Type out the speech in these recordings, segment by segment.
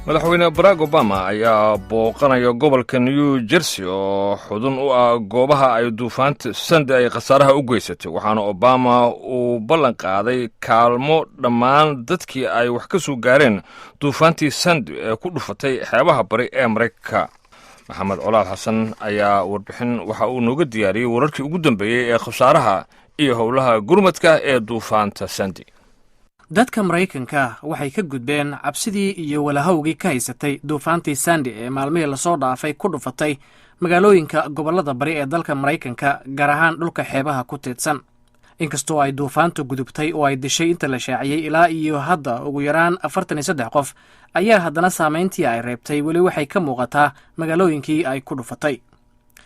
Madaxweyne Barack Obama ayaa booqanaya gobolka New Jersey oo xudun u ah goobaha ay duufaanta Sandy ay khasaaraha u geysatay, waxaana Obama uu ballan qaaday kaalmo dhammaan dadkii ay wax ka soo gaareen duufaantii Sandy ee ku dhufatay xeebaha bari ee Maraykanka. Maxamed Colaad Xasan ayaa warbixin waxa uu nooga diyaariyey wararkii ugu dambeeyey ee khasaaraha iyo howlaha gurmadka ee duufaanta Sandy. Dadka Maraykanka waxay ka gudbeen cabsidii iyo walahowgii ka haysatay duufaantii Sandy ee maalmihii lasoo dhaafay ku dhufatay magaalooyinka gobollada bari ee dalka Maraykanka, gaar ahaan dhulka xeebaha ku teedsan. Inkastoo ay duufaantu gudubtay oo ay dishay, inta la shaaciyey ilaa iyo hadda, ugu yaraan 43 qof, ayaa haddana saamayntii ay reebtay weli waxay ka muuqataa magaalooyinkii ay ku dhufatay.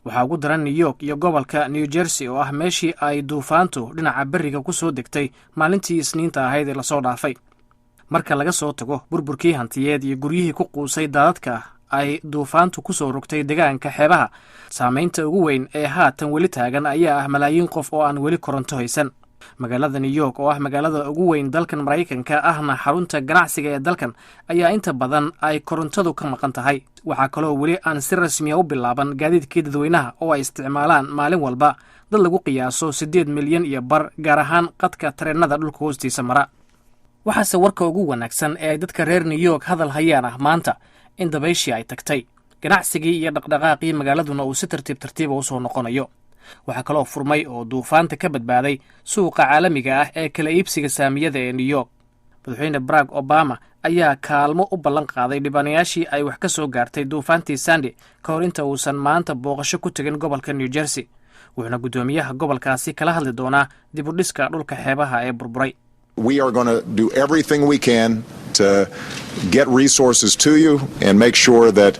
Waxaa ugu daran New York iyo gobolka New Jersey oo ah meeshii ay duufaantu dhinaca berriga ku soo degtay maalintii Isniinta ahayd ee lasoo dhaafay. Marka laga soo tago burburkii hantiyeed iyo guryihii ku quusay daadadka ay duufaantu ku soo rogtay degaanka xeebaha, saamaynta ugu weyn ee haatan weli taagan ayaa ah malaayiin qof oo aan weli koronto haysan. Magaalada New York oo ah magaalada ugu weyn dalkan Maraykanka, ahna xarunta ganacsiga ee dalkan, ayaa inta badan ay korontadu ka maqan tahay. Waxaa kaloo weli aan si rasmiya u bilaaban gaadiidkii dadweynaha oo ay isticmaalaan maalin walba dad lagu qiyaaso 8.5 milyan, gaar ahaan qadka tareennada dhulka hoostiisa mara. Waxaase warka ugu wanaagsan ee ay dadka reer New York hadal hayaan ah maanta in dabayshii ay tagtay, ganacsigii iyo dhaqdhaqaaqii magaaladuna uu si tartiib tartiiba usoo noqonayo. Waxaa kaloo furmay oo duufaanta ka badbaaday suuqa caalamiga ah ee kala iibsiga saamiyada ee New York. Madaxweyne Barack Obama ayaa kaalmo u ballan qaaday dhibanayaashii ay wax ka soo gaartay duufaantii Sandy ka hor inta uusan maanta booqasho ku tegin gobolka New Jersey, wuxuuna guddoomiyaha gobolkaasi kala hadli doonaa dib u dhiska dhulka xeebaha ee burburay. We are going to do everything we can to get resources to you and make sure that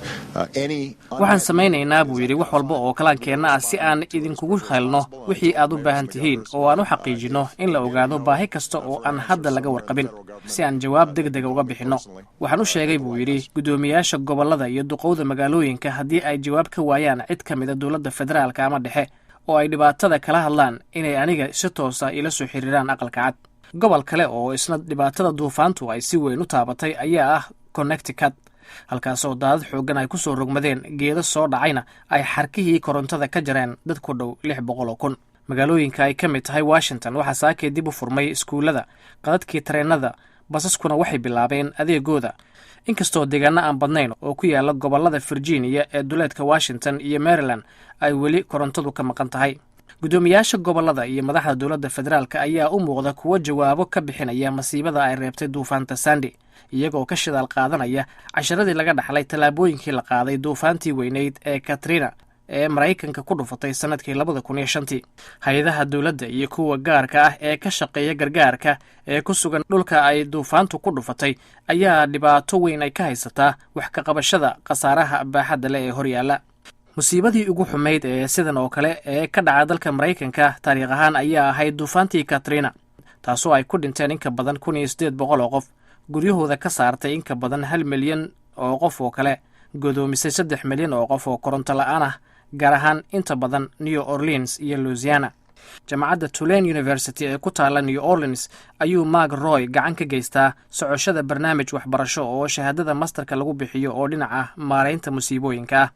any "Waxaan samaynaynaa," buu yidhi, "wax walba oo kalaankeenna ah si aan idinkugu helno wixii aad u baahan tihiin oo aan u xaqiijinno in la ogaado baahi kasta oo aan hadda laga warqabin, si aan jawaab deg dega uga bixinno." "Waxaan u sheegay," buu yidhi, "guddoomiyaasha gobollada iyo duqowda magaalooyinka haddii ay jawaab ka waayaan cid ka mida dowladda federaalka ama dhexe oo ay dhibaatada kala hadlaan, inay aniga si toosa ila soo xiriiraan Aqalka Cad." Gobol kale oo isna dhibaatada duufaantu ay si weyn u taabatay ayaa ah Connecticut, halkaasoo daadad xooggan ay ku soo rogmadeen, geedo soo dhacayna ay xarkihii korontada ka jareen dad ku dhow 600,000. Magaalooyinka ay ka mid tahay Washington waxaa saakay dib u furmay iskuullada, qadadkii tareennada, basaskuna waxay bilaabeen adeegooda, inkastoo deegaano aan badnayn oo ku yaala gobollada Virginia ee duleedka Washington iyo Maryland ay weli korontadu ka maqan tahay. Guddoomiyaasha gobollada iyo madaxda dowladda federaalka ayaa u muuqda kuwo jawaabo ka bixinaya masiibada ay reebtay duufaanta Sandy, iyagoo ka shidaal qaadanaya casharadii laga dhaxlay tallaabooyinkii la qaaday duufaantii weyneyd ee Katrina ee Maraykanka ku dhufatay sannadkii 2005-tii. Hay-adaha dowladda iyo kuwa gaarka ah ee ka shaqeeya gargaarka ee ku sugan dhulka ay duufaantu ku dhufatay ayaa dhibaato weyn ay ka haysataa wax ka qabashada khasaaraha baaxadda leh ee horyaalla. Musiibadii ugu xumayd ee sidan oo kale ee ka dhaca dalka Maraykanka taariikh ahaan ayaa ahayd duufaantii Katrina, taasoo ay ku dhinteen in ka badan 1800 oo qof, guryahooda ka saartay in ka badan 1 milyan oo qof oo kale, godoomisay 3 milyan oo qof oo koronto la-aan ah, gaar ahaan inta badan New Orleans iyo Louisiana. Jaamacadda Tulane University ee ku taala New Orleans ayuu Mark Roy gacan ka geystaa socoshada barnaamij waxbarasho oo shahaadada masterka lagu bixiyo oo dhinaca maaraynta musiibooyinka ah.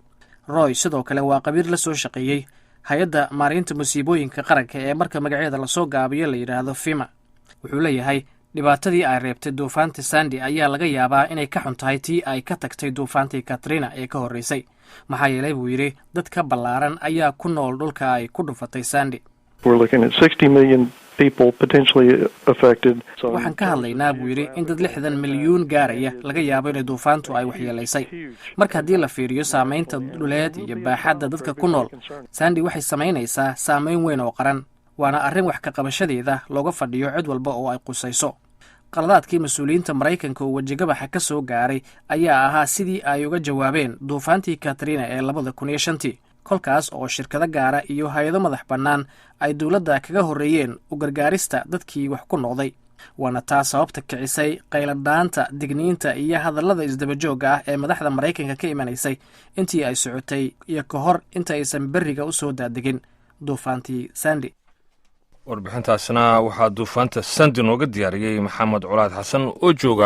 Roy sidoo kale waa khabiir la soo shaqeeyey hay-adda maaraynta musiibooyinka qaranka ee marka magaceeda lasoo gaabiyo la yidhaahdo FEMA. Wuxuu leeyahay dhibaatadii ay reebtay duufaanta Sandy ayaa laga yaabaa inay ka xun tahay tii ay ka tagtay duufaantii Katrina ee ka horreysay, maxaa yeelay, buu yidhi, dad ka ballaaran ayaa ku nool dhulka ay ku dhufatay Sandy. "Waxaan ka hadlaynaa," buu yidhi, "in dad 60 milyuun gaaraya laga yaabo inay duufaantu ay waxyeelaysay. Marka haddii la fiiriyo saamaynta dhuleed iyo baaxadda dadka ku nool, Sandy waxay samaynaysaa saamayn weyn oo qaran, waana arrin wax ka qabashadeeda looga fadhiyo cid walba oo ay qusayso." Qaladaadkii mas-uuliyiinta Maraykanka uu wejigabaxa ka soo gaaray ayaa ahaa sidii ay uga jawaabeen duufaantii Katrina ee 2005-tii, kolkaas oo shirkado gaara iyo hay-ado madax bannaan ay dowladda kaga horreeyeen u gargaarista dadkii wax ku noqday. Waana taa sababta kicisay qayladhaanta, digniinta iyo hadallada isdabajoogga ah ee madaxda Maraykanka ka imanaysay intii ay socotay iyo ka hor inta aysan berriga u soo daadegin duufaantii Sandy. Warbixintaasna waxaa duufaanta Sandy nooga diyaariyey Maxamed Colaad Xasan oo jooga